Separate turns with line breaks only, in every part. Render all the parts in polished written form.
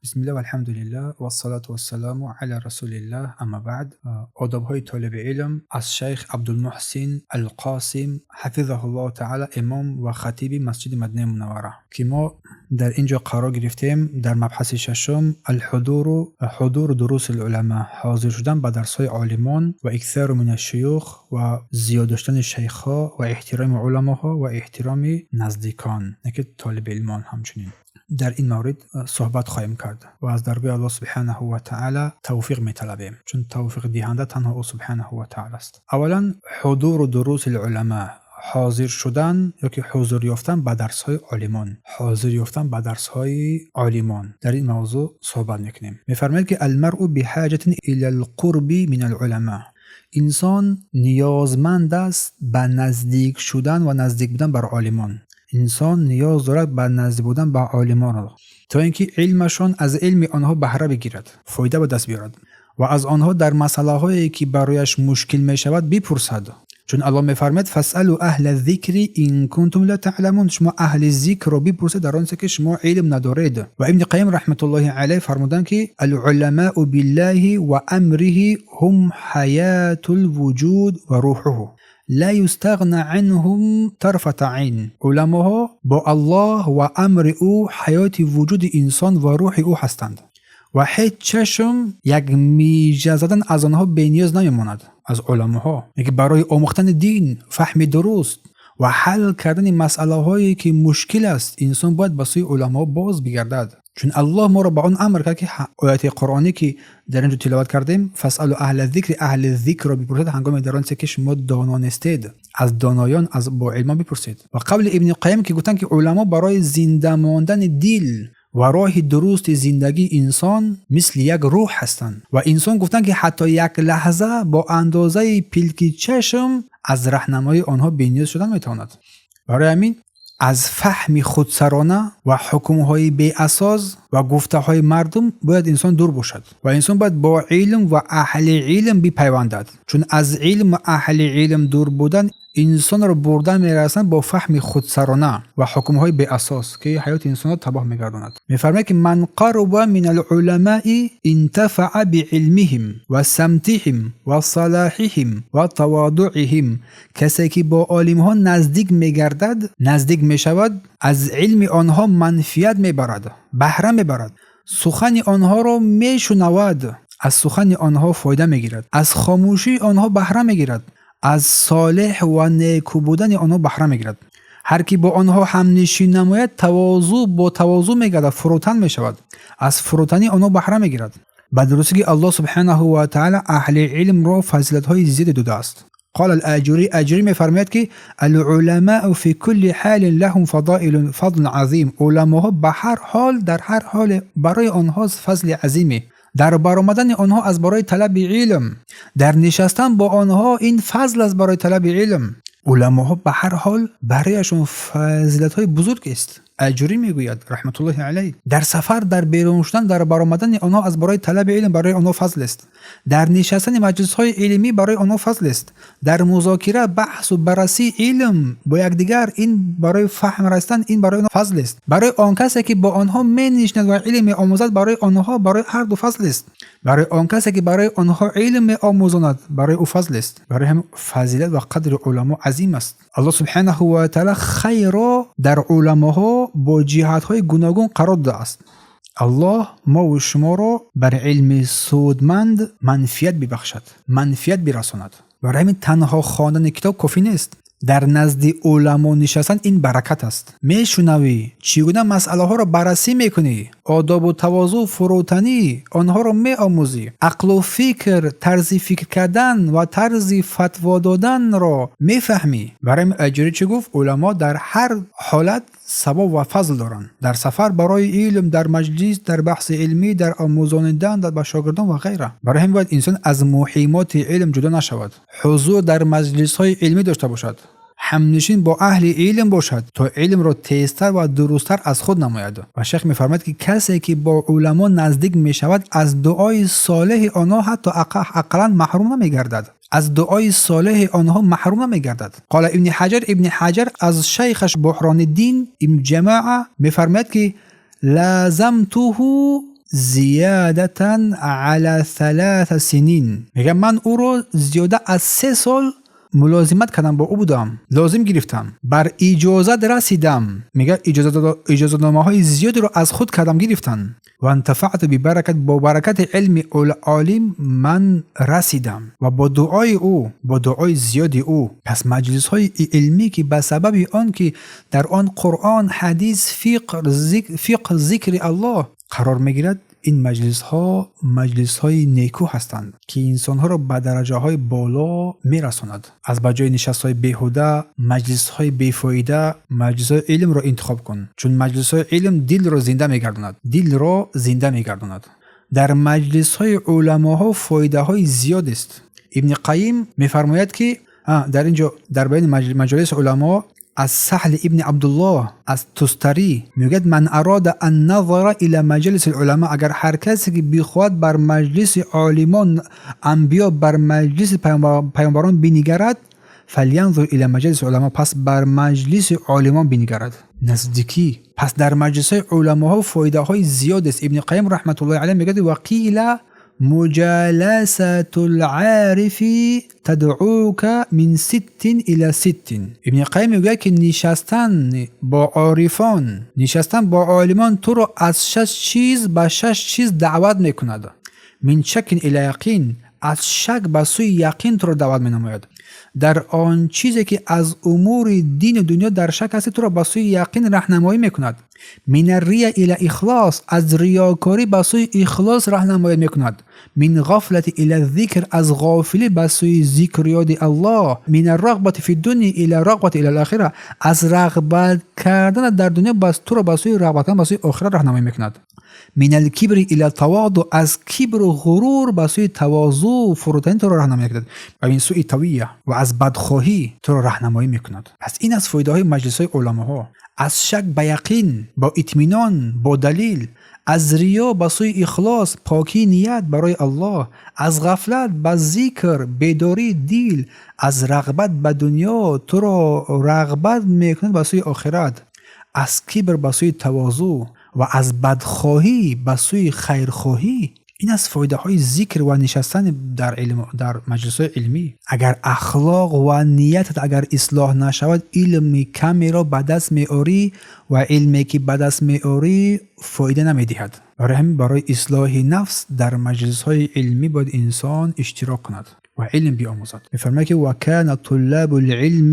Бисмиллаҳ, валҳамдулиллаҳ, вассалату вассаламу аля расулиллаҳ, амма баъд. Одобҳои толиби илм аз шайх Абдулмуҳсин Алқосим ҳафизаҳуллоҳу таъала, имом ва хатиби масҷиди Мадинаи Мунаввара, ки мо дар ин ҷо қарор гирифтем дар мабҳаси шашум, алҳудуру ҳудуру дуруси уламо, ҳозир шудан ба дарсҳои олимон, ва иксару мин ашшуюх, ва зиёд доштани шайхҳо, ва эҳтироми уламоҳо, ва эҳтироми наздикон, яке толибилмон. Ҳамчунин дар ин маврид суҳбат хоҳем кард ва аз даргоҳи Аллоҳ субҳанаҳу ва таъала тавфиқ металабем, чун тавфиқдиҳанда танҳо ӯ субҳанаҳу ва таъала аст. Аввалан, ҳудуру дуруси уламо, ҳозир шудан ёки ҳузур ёфтан ба дарсҳои олимон, ҳозир ёфтан ба дарсҳои олимон. Дар ин мавзӯъ суҳбат мекунем. Мефармояд, ки алмаръу биҳоҷатин ила алқурби мин алуламо, инсон ниёзманд аст ба наздик шудан ва наздик будан бар олимон. Инсон ниёз дорад ба наздик будан ба олимон, то ин ки илмашон, аз илми онҳо баҳра бигирад, фоида ба даст биёрад ва аз онҳо дар масъалаҳое, ки барояш мушкил мешавад, бипурсад. Чун Аллоҳ мефармояд: фасалу аҳла зикри ин кунтум ла таъламун, шумо аҳли зикрро бипурсед дар он ки шумо илм надоред. Ва Ибни Қайим раҳматуллоҳи алайҳ фармуданд, ки алуламау биллаҳи ва амриҳи ҳум ҳаятул вуҷуд ва рӯҳуҳу ла юстағна анҳум тарфата айн. Уламоҳо бо Аллоҳ ва амри ӯ ҳаёти вуҷуди инсон ва рӯҳи ӯ ҳастанд ва ҳеҷ чашм як мижа задан аз онҳо бениёз намемонад, аз уламоҳо. Яке барои омӯхтани дин, фаҳми дуруст ва ҳал кардани масъалаҳое, ки мушкил аст, инсон бояд ба сӯи уламоҳо боз бигардад, чун Аллоҳ моро ба он амр кард, ки ояти қуръонӣ, ки дар ин ҷо тиловат кардем: фасалу аҳла зикри, аҳли зикрро бипурсед ҳангоме дар он ки шумо доно нестед, аз доноён, аз боилмон бипурсед. Ва қавли Ибни Қайим, ки гуфтанд, ки уламо барои зинда мондани дил ва роҳи дурусти зиндагии инсон мисли як рӯҳ ҳастанд. Ва инсон гуфтанд, ки ҳатто як лаҳза бо андозаи пилки чашм аз раҳнамоии онҳо бениёз шудан метавонад. Барои ҳамин аз фаҳми худсарона ва ҳукмҳои беасос ва гуфтаҳои мардум бояд инсон дур бошад ва инсон бояд бо илм ва аҳли илм бипайвандад, чун аз илм ва аҳли илм дур будан инсонро бурдан мерасанд бо фаҳми худсарона ва ҳукмҳои беасос, ки ҳаёти инсонро табоҳ мегардонад. Мефармояд, ки ман қаруба мин алуламаи интафаа биилмиҳим ва самтиҳим ва салоҳиҳим ва таводуиҳим. Касе ки бо олимҳо наздик мегардад, наздик мешавад, аз илми онҳо манфиат мебарад, баҳра мебарад, сухани онҳоро мешунавад, аз сухани онҳо фоида мегирад, аз хомӯшии онҳо баҳра мегирад, аз солеҳ ва неку будани онҳо баҳра мегирад. Ҳар ки бо онҳо ҳамнишин намояд, тавозӯ бо тавозӯ мегардад, фурӯтан мешавад, аз фурӯтании онҳо баҳра мегирад. Ба дурустӣ ки Аллоҳ субҳанаҳу ва таъала аҳли илмро фазилатҳои зиёде додааст. Қол Алаҷурӣ, Аҷурӣ мефармояд, ки алуламау фи кулли ҳалин лаҳум фадоилун фадлун азим, уламоҳо ба ҳар ҳол, дар ҳар ҳоле барои онҳо фазли азиме. Дар баромадани онҳо аз барои талаби илм, дар нишастан бо онҳо ин фазл аст барои талаби илм. Уламоҳо ба ҳар ҳол барояшон фазилатҳои бузург аст. Аҷурӣ мегӯяд раҳматуллоҳи алайҳ: дар сафар, дар берун шудан, дар баромадани онҳо аз барои талаби илм барои онҳо фазл аст, дар нишастани маҷлисҳои илмӣ барои онҳо фазл аст, дар музокира, баҳсу баррасии илм бо якдигар, ин барои фаҳм расидан, ин барои онҳо фазл аст. Барои он касе ки бо онҳо менишинад ва илм меомӯзад, барои онҳо, барои ҳарду фазл аст. Барои он касе ки барои онҳо илм меомӯзонад, барои ӯ фазл аст. Барои ҳамин фазилат ва қадри уламо азим аст. Аллоҳ субҳанаҳу ва таъала хайрро дар уламоҳо бо ҷиҳатҳои гуногун қарор додааст. Аллоҳ мову шуморо бар илми судманд манфиат бибахшад, манфиат бирасонад. Барои ҳамин танҳо хондани китоб кофӣ нест, дар назди уламо нишастан ин баракат аст. Мешунавӣ, чӣ гуна масъалаҳоро баррасӣ мекунӣ, одобу тавозӯ, фурӯтанӣ онҳоро меомӯзӣ, ақлу фикр, тарзи фикр кардан ва тарзи фатво доданро мефаҳмӣ. Барои ҳамин Аҷурӣ чӣ гуфт? Уламо дар ҳар ҳолат савоб ва фазл доранд: дар сафар барои илм, дар маҷлис, дар баҳси илмӣ, дар омӯзонидан ба шогирдон ва ғайра. Барои ҳамин бояд инсон аз муҳимоти илм ҷудо нашавад, ҳузур дар маҷлисҳои илмӣ дошта бошад, ҳамнишин бо аҳли илм бошад, то илмро тезтар ва дурусттар аз худ намояд. Ва шайх мефармояд, ки касе ки бо уламо наздик мешавад, аз дуои солеҳи онҳо ҳатто ақаллан маҳрум намегардад, аз дуои солеҳи онҳо маҳрум намегардад. Қола Ибни Ҳаҷар, Ибни Ҳаҷар аз шайхаш Буҳрониддин ибн Ҷамоа мефармояд, ки лазамтуҳу زيادة على 3 سنين. мегӯяд, ман ӯро зиёда аз 3 сол мулозимат кардам, бо ӯ будам, лозим гирифтам, бар иҷозат расидам. Мегӯяд, иҷозатномаҳои зиёдеро аз худ кардам, гирифтан. وانتفعت ببركة, бо баракати илми олим ман расидам ва бо дуои ӯ, бо дуои зиёди ӯ. Пас маҷлисҳои илмӣ, ки ба сабаби он ки дар он Қуръон, ҳадис, фиқҳ, зикри Аллоҳ қарор мегирад, ин маҷлисҳо маҷлисҳои некӯ ҳастанд, ки инсонҳоро ба дараҷаҳои боло мерасонад. Аз ба ҷои нишастҳои беҳуда, маҷлисҳои бефоида, маҷлисҳои илмро интихоб кун, чун маҷлисҳои илм дилро зинда мегардонад, дилро зинда мегардонад. Дар маҷлисҳои уламоҳо фоидаҳои зиёдест. Ибни Қайим мефармояд, ки дар ин ҷо дар баёни маҷолиси уламо аз Саҳли ибни Абдуллоҳ аз Тустарӣ мегӯяд: من أراد النظر إلى مجالس العلماء, агар ҳар касе ки бихоҳад бар маҷлиси олимон, анбиё, бар маҷлиси паёмбарон бинигарад, فلينظر إلى مجالس العلماء, пас бар маҷлиси олимон бинигарад. Наздикӣ. Пас дар маҷлисҳои уламоҳо фоидаҳои зиёдест. Ибни Қайим раҳматуллоҳи алайҳ мегӯяд: وقيل مجالسة العارف تدعوك من ست إلى ست. Ибни Қайим мегӯяд, ки нишастан бо орифон, нишастан бо олимон туро аз шаш чиз ба шаш чиз даъват мекунад. من شك إلى يقين, аз шак ба сӯи яқин туро даъват менамояд. Дар он чизе ки аз умури дину дунё дар шак ҳастӣ, туро ба сӯи яқин раҳнамоӣ мекунад. من الرياء إلى الإخلاص, аз риёкорӣ ба сӯи ихлос раҳнамоӣ мекунад. من الغفلة إلى الذكر, аз ғофилӣ ба сӯи зикру ёди Аллоҳ. من الرغبة في الدنيا إلى الرغبة إلى الآخرة, аз рағбат кардан дар дунё туро ба сӯи рағбат кардан ба сӯи охират раҳнамоӣ мекунад. من الكبر إلى التواضع, аз кибру ғурур ба сӯи тавозӯ, фурӯтанӣ туро раҳнамоӣ мекунад. Ва من سوء الطوية, ва аз бадхоҳӣ туро раҳнамоӣ мекунад. Пас ин аз фоидаҳои маҷлисҳои уламоҳо: аз шак ба яқин, бо итминон, бо далил, аз риё ба сӯи ихлос, покии ният барои Аллоҳ, аз ғафлат ба зикр, бедории дил, аз рағбат ба дунё туро рағбат мекунад ба сӯи охират, аз кибр ба сӯи тавозӯ ва аз бадхоҳӣ ба сӯи хайрхоҳӣ. Ин аз фоидаҳои зикр ва нишастан дар маҷлисҳои илмӣ. Агар ахлоқ ва ниятат агар ислоҳ нашавад, илми камеро ба даст меорӣ ва илме ки ба даст меорӣ, фоида намедиҳад. Барои ҳамин барои ислоҳи нафс дар маҷлисҳои илмӣ бояд инсон иштирок кунад ва илм биомӯзад. Мефармояд, ки وكان طلاب العلم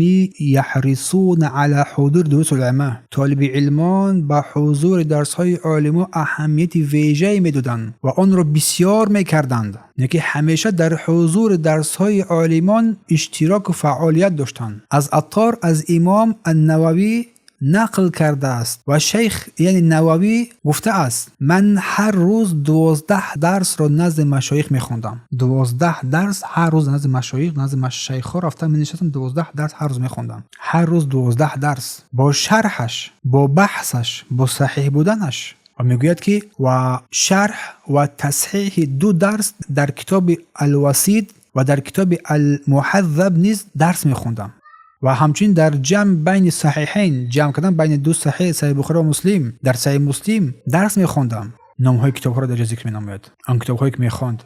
يحرصون على حضور دروس العلماء, толиби илмон ба ҳузури дарсҳои олимо аҳамияти вежае медоданд ва онро бисёр мекарданд, яке ҳамеша дар ҳузури дарсҳои олимон иштироку фаъолият доштанд. Аз Аттор аз имом Аннававӣ нақл кардааст ва шайх, яъне Нававӣ, гуфтааст: ман ҳар рӯз 12 дарсро назди машоих мехондам. 12 дарс ҳар рӯз назди машоих, назди шайхҳо рафта менишастам, 12 дарс ҳар рӯз мехондам. Ҳар рӯз 12 дарс бо шарҳаш, бо баҳсаш, бо саҳиҳ буданаш. Ва мегӯяд, ки ва шарҳ ва тасҳиҳи ду дарс дар китоби Алвасит ва дар китоби Алмуҳаззаб низ дарс мехондам ва ҳамчунин дар ҷамъ байни саҳиҳайн, ҷамъ кардан байни ду саҳиҳ, Саҳиҳ Бухорӣ ва Муслим, дар Саҳиҳ Муслим дарс мехондам. Номҳои китобҳоро дар ҷо зикр менамояд, он китобҳое ки мехонд,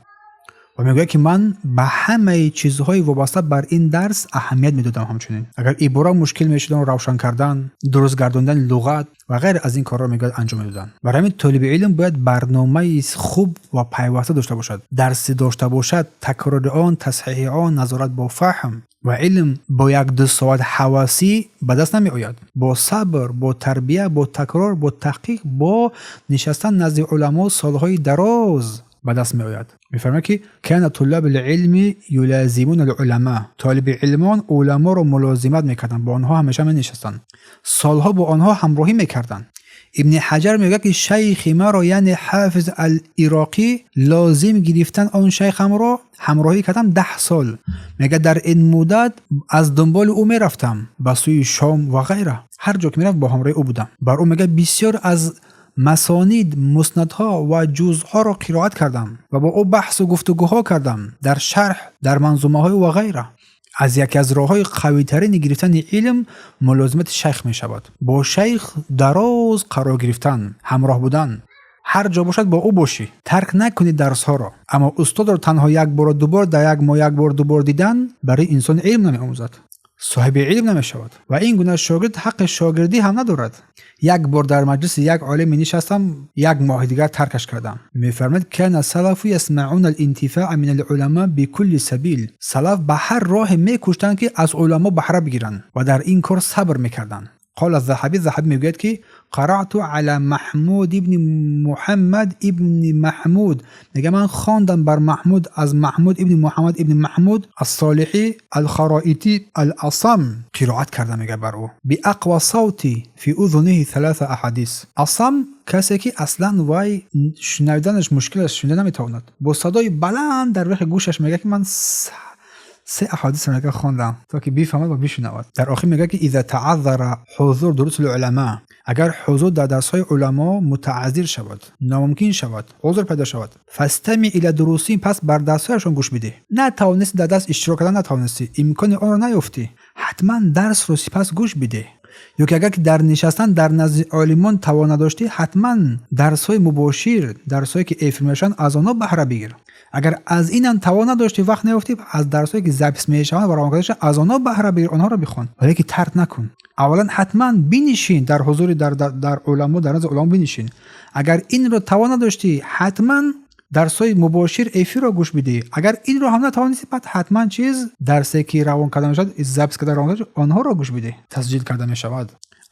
ва мегӯяд, ки ман ба ҳамаи чизҳои вобаста бар ин дарс аҳамият медодам. Ҳамчунин агар ибора мушкил мешуд, он равшан кардан, дуруст гардондани луғат ва ғайр аз ин корҳоро, мегӯяд, анҷом медодам. Барои ҳамин толиби илм бояд барномаи хуб ва пайваста дошта бошад, дарсе дошта бошад, такрори он, тасҳиҳи он, назорат бо фаҳм. Ва илм бо як-ду соат ҳавасӣ ба даст намеояд. Бо сабр, бо тарбия, бо такрор, бо таҳқиқ, бо нишастан назди уламо солҳои дароз ба даст меояд. Мефармояд, ки كان طلاب العلم يلازمون العلماء, толиби илмон уламоро мулозимат мекарданд, бо онҳо ҳамеша менишастанд, солҳо бо онҳо ҳамроҳӣ мекарданд. Ибни Ҳаҷар мегӯяд, ки шайхи маро, яъне Ҳофиз Ал-Ироқӣ, лозим гирифтан, он шайхамро ҳамроҳӣ кардам 10 сол. Мегӯяд, дар ин муддат аз дунболи ӯ мерафтам ба сӯи Шом ва ғайра, ҳар ҷо ки мерафт, бо ҳамроҳи ӯ будам. Бар ӯ, мегӯяд, бисёр аз масонид, муснадҳо ва ҷузъҳоро қироат кардам ва бо ӯ баҳсу гуфтугӯҳо кардам дар шарҳ, дар манзумаҳои ва ғайра. Аз яке аз роҳҳои қавитарини гирифтани илм мулозимати шайх мешавад, бо шайх дароз қарор гирифтан, ҳамроҳ будан. Ҳар ҷо бошад, бо ӯ бошӣ, тарк накунӣ дарсҳоро. Аммо устодро танҳо як бору ду бор дар як моҳ, як бор, ду бор дидан барои инсон илм намеомӯзад, соҳиби илм намешавад ва ин гуна шогирд ҳаққи шогирдӣ ҳам надорад. Як бор дар маҷлиси як олим нишастам, як моҳи дигар таркаш кардам. Мефармояд: كان السلف يسعون الانتفاع من العلماء بكل سبيل. Салаф ба ҳар роҳе мекӯштанд, ки аз уламо баҳра бигиранд ва дар ин кор сабр мекарданд. قال الذهبي, Заҳабӣ мегӯяд, ки قرأت على محمود ابن محمد ابن محمود, мега ман хондам бар Маҳмуд аз Маҳмуд ибни Муҳаммад ибни Маҳмуд Ассолиҳӣ Алхароитӣ Аласам қироат карда, мега бар ӯ بأقوى صوت في أذنه ثلاثة أحاديث. Асам касе ки аслан вай шунавиданаш мушкил аст, шунида наметавонад, бо садои баланд дар вақи гӯшаш мега, ки ман се аҳодисро мега хондам, то ки бифаҳмад ва бишунавад. Дар охир мега, ки إذا تعذر حضور دروس العلماء, агар ҳузур дар дарсҳои уламо мутааззир шавад, номумкин шавад, узр пайдо шавад, فاستمع إلى دروسهم, пас бар дарсҳояшон гӯш бидеҳ. Натавонисти дар дарс иштирок кардан, натавонистӣ, имкони онро наёфтӣ, ҳатман дарсро сипас гӯш бидеҳ. Ё ки агар ки дар нишастан дар назди олимон тавон надоштӣ, ҳатман дарсҳои мубошир, дарсҳое ки эфир мешаванд, аз онҳо баҳра бигир. Агар аз инам тавон надоштӣ, вақт наёфтӣ, аз дарсҳое ки запись мешаванд ва равон карда шаванд, аз онҳо баҳра бигир, онҳоро бихон, вале ки тарк накун. Аввалан ҳатман бинишин дар ҳузури дар уламо, дар назди уламо бинишин. Агар инро тавон надоштӣ, ҳатман дарсҳои мубошир эфирро гӯш бидиҳ. Агар инро ҳам натавонистӣ, баъд ҳатман чиз дарсе ки равон карда мешавад, запись карда равон карда, онҳоро гӯш бидиҳ, тасҷил карда мешавад.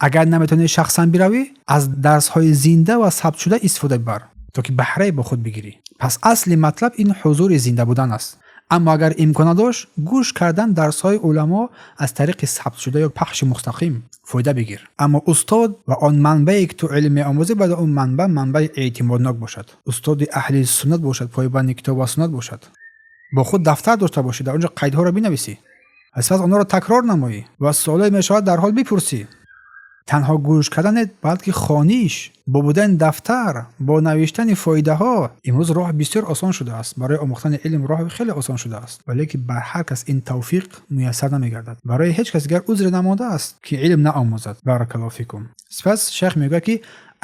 Агар наметавонӣ шахсан биравӣ, аз дарсҳои зинда ва сабтшуда истифода бибар, то ки баҳрае бо худ бигирӣ. Пас асли матлаб ин ҳузури зинда будан аст. Аммо агар имкон надошт, гӯш кардан дарсҳои уламо аз тариқи сабтшуда ё пахши мустақим фоида бигир. Аммо устод ва он манбае ки ту илм меомӯзӣ, бояд он манбаъ манбаи эътимоднок бошад, устоди аҳли суннат бошад, пойбанди китоб ва суннат бошад. Бо худ дафтар дошта бошӣ, дар он ҷо қайдҳоро бинависӣ, сипас онҳоро такрор намоӣ ва суоле мешавад, дар ҳол бипурсӣ. Танҳо гӯш кардан не, балки хониш бо будани дафтар, бо навиштани фоидаҳо. Имрӯз роҳ бисёр осон шудааст барои омӯхтани илм, роҳ хеле осон шудааст, вале ки бар ҳар кас ин тавфиқ муяссар намегардад. Барои ҳеҷ кас дигар узре намондааст, ки илм наомӯзад. بارك الله فيكم. Сипас шайх мегӯяд, ки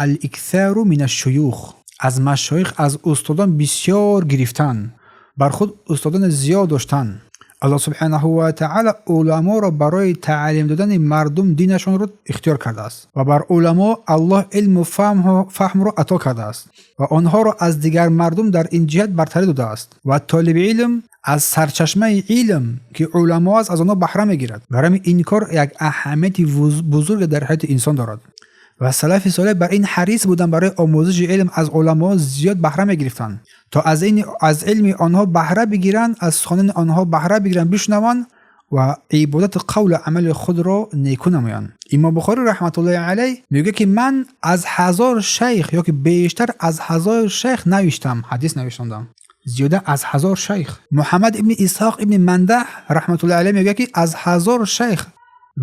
الإكثار من الشيوخ, аз машоих, аз устодон бисёр гирифтан, бар худ устодони зиёд доштан. Аллоҳ سبحانه وتعالى уламоро барои таълим додани мардум динашонро ихтиёр кардааст ва бар уламо Аллоҳ илму фаҳмро ато кардааст ва онҳоро аз дигар мардум дар ин ҷиҳат бартарӣ додааст. Ва толиби илм аз сарчашмаи илм, ки уламо аст, аз онҳо баҳра мегирад. Барои ин кор як аҳамияти бузурге дар ҳаёти инсон дорад ва салафи солеҳ бар ин ҳарис буданд, барои омӯзиши илм аз уламо зиёд баҳра мегирифтанд, то аз илми онҳо баҳра бигиранд, аз суханони онҳо баҳра бигиранд, бишунаванд ва ибодату қавлу амали худро некӯ намоянд. Имом Бухорӣ رحمة الله عليه мегӯяд, ки ман аз 1000 шайх ё ки бештар аз 1000 шайх навиштам, ҳадис навиштондам, зиёда аз 1000 шайх. Муҳаммад ибни Исҳоқ ибни Мандаҳ رحمة الله عليه мегӯяд, ки аз 1000 шайх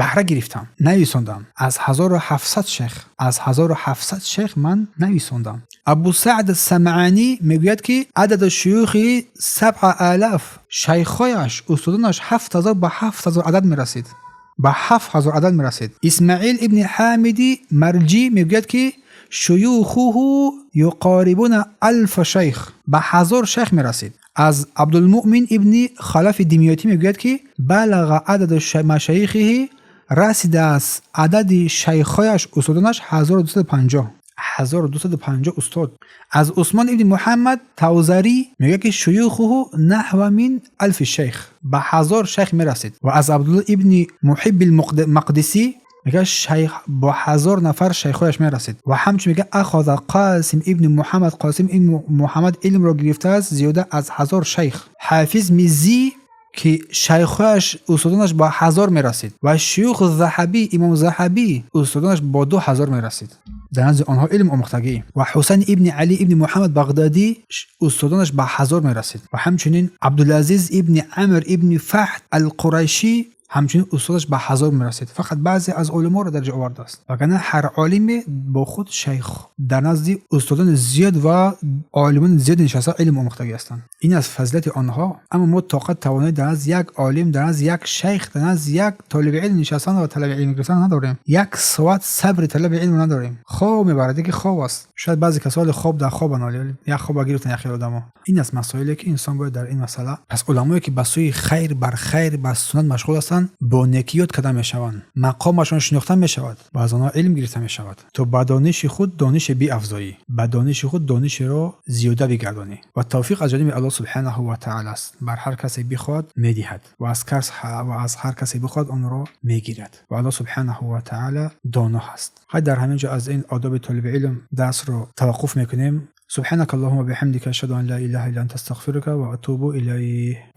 баҳра гирифтам, нависондам, аз 1700 шайх, аз 1700 шайх ман нависондам. Абу Саъд Самъанӣ мегӯяд, ки عدد شيوخه 7000, шайхҳояш, устодонаш 7000, ба 7000 адад мерасид, ба 7000 адад мерасид. Исмаил ибни Ҳамиди Марҷӣ мегӯяд, ки شيوخه يقاربون 1000 شيخ, ба 1000 шайх мерасид. Аз Абдулмуъмин ибни Халафи Димиётӣ мегӯяд, ки بلغ عدد مشايخه, расидааст адади шайхҳояш, устодонаш 1250, 1250 устод. Аз Усмон ибни Муҳаммад Тавзарӣ мегӯяд, ки شيوخه نحو من 1000 شيخ, ба 1000 шайх мерасид. Ва аз Абдулло ибни Муҳибби Мақдисӣ мегӯяд, шайх бо 1000 нафар шайхҳояш мерасид. Ва ҳамчун мегӯяд: أخذ Қосим ибни Муҳаммад, Қосим ибни Муҳаммад илмро гирифтааст зиёда аз 1000 шайх. Ҳафиз Миззӣ, ки шайхҳояш, устодонаш ба 1000 мерасид. Ва шуюх Заҳабӣ, имом Заҳабӣ, устодонаш бо 2000 мерасид, дар назди онҳо илм омӯхтагӣ. Ва Ҳусайн ибни Алӣ ибни Муҳаммад Бағдодӣ, устодонаш ба 1000 мерасид. Ва ҳамчунин Абдулазиз ибни Амр ибни Фаҳд Алқурайшӣ. Ҳамчунин устодаш ба 1000 мерасид. Фақат баъзе аз уламоро дар ҷо овардааст, вагарна ҳар олиме бо худ шайх дар назди устодони зиёд ва олимони зиёд нишаста илм омӯхтагӣ ҳастанд. Ин аз фазилати онҳо. Аммо мо тоқат, тавоноӣ дар назди як олим, дар назди як шайх, дар назди як толиби илм нишастан ва талаби илм гирифтан надорем. Як соат сабри талаби илм надорем. Хоб мебарад, яке хоб аст. Шояд баъзе касоне хоб дар хобанд, вале як хоба гирифтан як хел одамо. Ин аст масоиле, ки инсон бояд дар ин масъала. Пас уламое, ки ба сӯи хайр, бар хайр, бар суннат машғул ҳастанд, бо некӣ ёд карда мешаванд, мақомашон шинохта мешавад ва аз онҳо илм гирифта мешавад. То ба дониши худ донише биафзоӣ, ба дониши худ донишеро зиёда бигардонӣ. Ва тавфиқ аз ҷониби Аллоҳ субҳанаҳу ва таъала аст. Бар ҳар касе бихоҳад, медиҳад ва аз ҳар касе бихоҳад, онро мегирад. Ва Аллоҳ субҳанаҳу ва таъала доно ҳаст. Хай, дар ҳамин ҷо аз ин одоби толиби илм дарсро таваққуф мекунем. سبحانك اللهم وبحمدك، أشهد أن لا إله إلا أنت، أستغفرك وأتوب إليه.